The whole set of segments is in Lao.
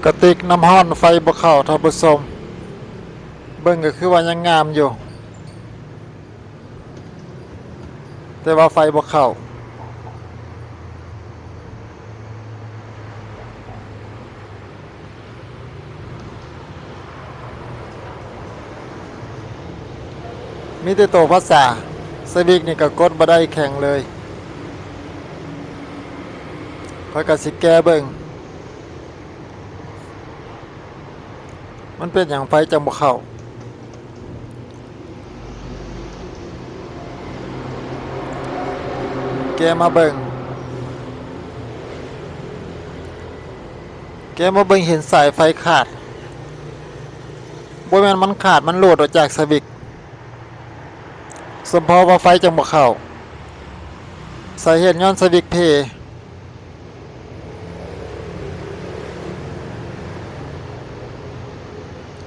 ກະຕິກນ້ຳຮ້ອນໄຟບໍ່ເຂົ້າທ່ານຜູ້ຊົມ, ເບິ່ງກໍຄືວ່າຍັງງາມຢູ່ ແຕ່ວ່າໄຟບໍ່ເຂົ້າ. ມີແຕ່ໂຕພາສາ, ສະວິກນີ້ກໍກົດບໍ່ໄດ້ແຂງເລີຍ. ຂ້ອຍກໍຊິແກ້ເບິ່ງ ມັນເປັນຫຍັງໄຟຈັ່ງບໍ່ເຂົ້າ. ແກະມາເບິ່ງ ແກະມາເບິ່ງເຫັນສາຍໄຟຂາດ. ບໍ່ແມ່ນມັນຂາດ, ມັນຫຼູດອອກຈາກສະວິກ. ສົມພໍວ່າໄຟຈັ່ງບໍ່ເຂົ້າ. ສາເຫດຍ້ອນສະວິກເພ.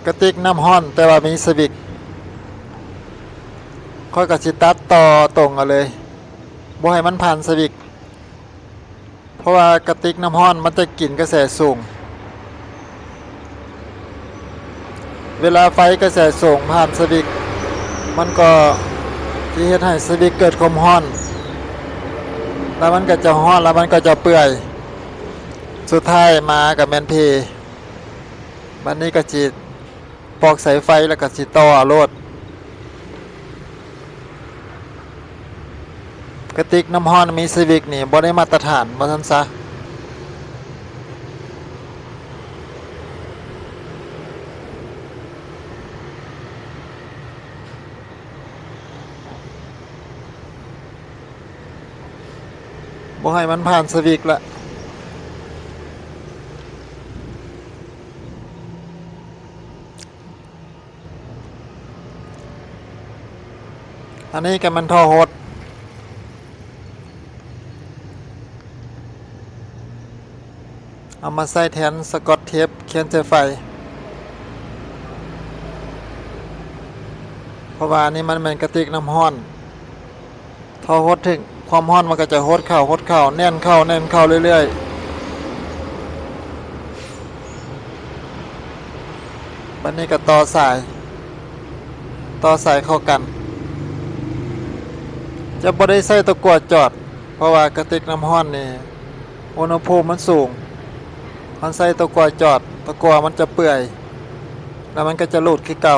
ກະຕິກນ້ຳຮ້ອນແຕ່ວ່າມີສະວິກ. ຂ້ອຍກໍຊິຕັດຕໍ່ຕົງເອົາເລີຍ, ບໍ່ໃຫ້ມັນຜ່ານສະວິກ. ເພາະວ່າກະຕິກນ້ຳຮ້ອນມັນຈະກິນກະແສສູງ. ເວລາໄຟກະແສສູງຜ່ານສະວິກ, ມັນກໍຊິເຮັດໃຫ້ສະວິກເກີດຄວາມຮ້ອນ, ແລ້ວມັນກໍຈະຮ້ອນ, ແລ້ວມັນກໍຈະເປື່ອຍ. ສຸດທ້າຍມາກໍແມ່ນເພ. ບັດນີ້ກໍຊິ ປອກສາຍໄຟແລ້ວກໍຊິຕໍ່ເອົາໂລດ. ກະຕິກນ້ຳຮ້ອນມີສະວິກນີ້ບໍ່ໄດ້ມາດຕະຖານວ່າຊັ້ນຊະ. ບໍ່ໃຫ້ມັນຜ່ານສະວິກລະ. ອັນນີ້ກໍແມ່ນທໍ່ຫົດ, ເອົາມາໃສ່ແທນສະກອດເທບຂຽນໃສ່ໄຟ, ເພາະວ່າອັນນີ້ມັນແມ່ນກະຕິກນ້ຳຮ້ອນ. ທໍ່ຫົດເຖິງຄວາມຮ້ອນ ມັນກໍຈະຫົດເຂົ້າ ຫົດເຂົ້າ ແໜ້ນເຂົ້າ ແໜ້ນເຂົ້າເລື້ອຍໆ. ບັດນີ້ກໍຕໍ່ສາຍ ຕໍ່ສາຍເຂົ້າກັນ. ຈະບໍ່ໄດ້ໃຊ້ຕະกั่ວຈອດ ເພາະວ່າກະຕິກນ້ຳຮ້ອນນີ້ ອຸນຫະພູມມັນສູງ. ຄັນໃຊ້ຕະກົ່ວຈອດ ຕະກົ່ວມັນຈະເປື່ອຍ ແລ້ວມັນກໍຈະຫຼູດຄືເກົ່າ.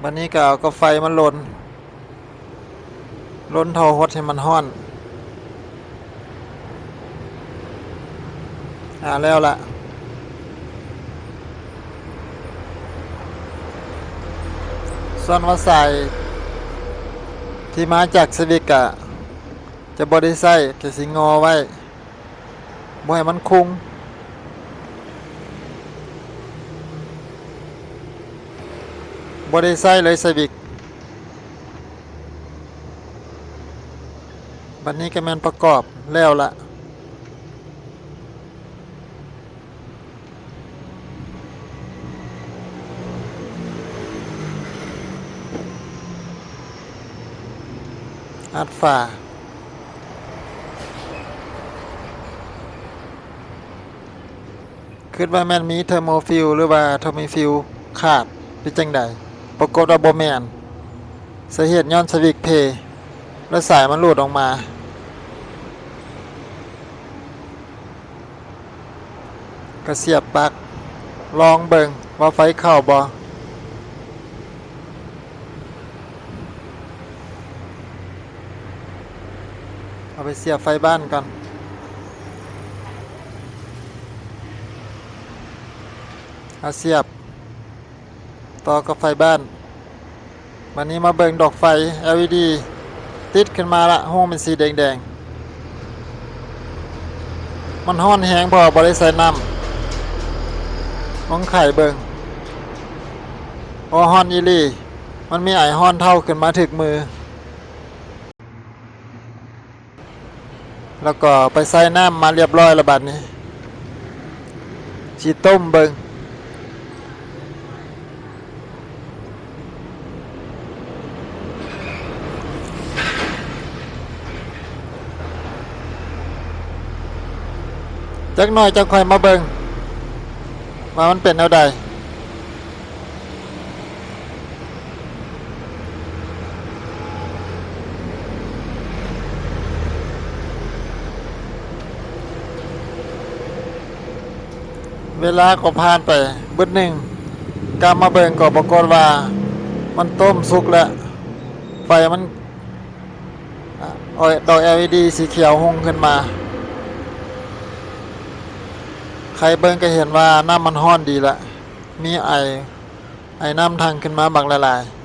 ບັດນີ້ກໍເອົາກາໄຟມາລົນ ລົນທໍ່ຫົດໃຫ້ມັນຮ້ອນ. ອາ ແລ້ວລະ. ສ່ວນວ່າສາຍທີ່ມາຈາກສະວິກກະຈະບໍ່ໄດ້ໃຊ້ ກະຊິງໍໄວ້ ບໍ່ໃຫ້ມັນຄຸງ ບໍ່ໄດ້ໃຊ້ເລີຍສະວິກ. ບັດນີ້ກໍແມ່ນປະກອບແລ້ວລະ. ອັດຝາ. ຄິດວ່າແມ່ນມີເທີໂມຟິວ ຫຼືວ່າໂທມີຟິວຂາດ ຫຼືຈັ່ງໃດ. ປາກົດວ່າບໍ່ແມ່ນ. ສາເຫດຍ້ອນສະວິກເພ ແລະ ສາຍມັນຫຼູດອອກມາ. ກະສຽບປລັກ ລອງເບິ່ງວ່າໄຟເຂົ້າບໍ່. ເອົາໄປສຽບໄຟບ້ານກ່ອນ. ເອົາສຽບຕໍ່ກັບໄຟບ້ານ. ບັດນີ້ມາເບິ່ງດອກໄຟ ແອລອີດີ ຕິດຂຶ້ນມາລະ ຮູ້ມັນສີແດງໆ. ມັນຮ້ອນແຮງ ເພາະວ່າບໍ່ໄດ້ໃສ່ນ້ຳ. ລອງໄຂເບິ່ງ. ໂອ້ ຮ້ອນອີ່ຫຼີ. ມັນມີໄອຮ້ອນເທົາຂຶ້ນມາຖືກມື. ແລ້ວກໍໄປໃສ່ນ້ຳມາລຽບຮ້ອຍແລ້ວ ບັດນີ້ຊິຕົ້ມເບິ່ງ. ຈ ຈັກໜ້ອຍຈັ່ງຄ່ອຍມາເບິ່ງວ່າມັນເປັນແນວໃດ. ເວລາກໍຜ່ານໄປບຶດໜຶ່ງ, ກັບມາເບິ່ງກໍປາກົດວ່າມັນຕົ້ມສຸກແລ້ວ, ໄຟມັນ ອາ ດອກ ແອລອີດີ ສີຂຽວຮຸ່ງຂຶ້ນມາ. ໃຄເບິ່ງກໍເຫັນວ່ານ້ຳມັນຮ້ອນດີລະ, ມີໄອ, ໄອນ້ຳທັ່ງຂຶ້ນມາບັກຫຼາຍໆ.